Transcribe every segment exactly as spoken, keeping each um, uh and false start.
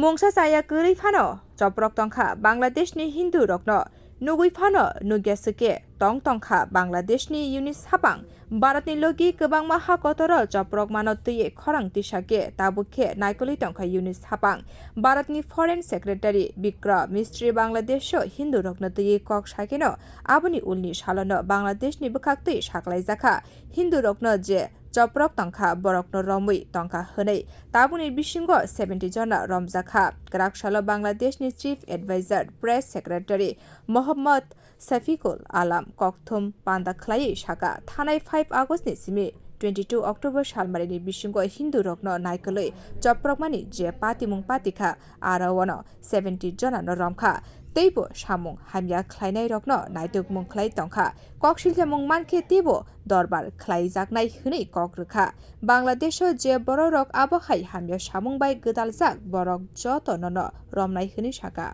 Mungsa chaya kwrwi phano choprok tongkha Bangladeshni Hindu rokno, nugwi phano nugya swkhe tong tongkha Bangladeshni Unit Sapang. Bharatni logi kwbangma ha kotoro choprok mano twiwi khorang tisa khe tabuk khe naikolwi tongkha Unit Sapang. Bharatni Foreign Secretary Bikram Misri Bangladesho Hindu rokno twiwi kok sakheno aboni ulni salono Bangladeshni bwkhaktwi saklaijakha Hindu rokno je choprok tongkha borokno romwi tongkha hwnwi. Tabukni bisingo seventy jona romjakha. Kwrak salo Bangladeshni Chief Advisor Press Secretary Mohammad Safikul Alam kokthum panda khlaiwi saka, thanai five Augustni simi twenty two October salmarini bisingo Hindu rokno naikolwi choprokmani je patimung patikha, aro ono seventy jonano romkha. Teibo samung hamya khlainairokno naitukmung khlai tongkha. Kok siljamung mankhe teibo dorbar khlaijaknai hwnwi kok rwkha. Bangladesho je bororok abo hai hamya samung bai gwdaljak borok jotonono romnai hwnwi saka.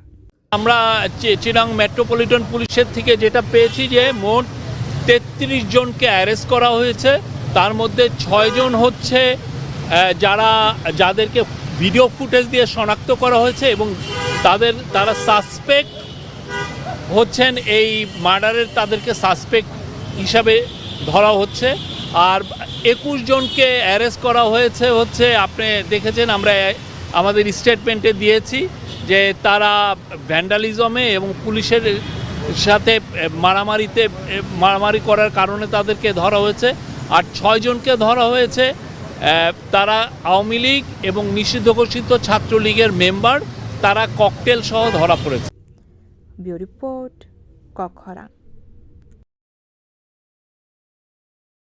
আমরা চি- চিটাং মেট্রোপলিটন পুলিশের থেকে যেটা পেয়েছি যে মোট তেত্রিশ জনকে অ্যারেস্ট করা হয়েছে। তার মধ্যে ছয়জন হচ্ছে আহ, যারা যাদেরকে ভিডিও ফুটেজ দিয়ে শনাক্ত করা হয়েছে এবং তাদের তারা সাসপেক্ট হচ্ছেন এই মার্ডারের, তাদেরকে সাসপেক্ট হিসাবে ধরা হচ্ছে। আর একুশ জনকে অ্যারেস্ট করা হয়েছে হচ্ছে, আপনি দেখেছেন, আমরা আমাদের স্টেটমেন্টে দিয়েছি যে তারা ভ্যান্ডালিজমে এবং পুলিশের সাথে মারামারিতে মারামারি করার কারণে তাদেরকে ধরা হয়েছে। আর ছয়জনকে ধরা হয়েছে, আহ, তারা আওয়ামী লীগ এবং নিষিদ্ধ ঘোষিত ছাত্রলীগের মেম্বার, তারা ককটেল সহ ধরা পড়েছে। Bureau Report, Kokkhorang.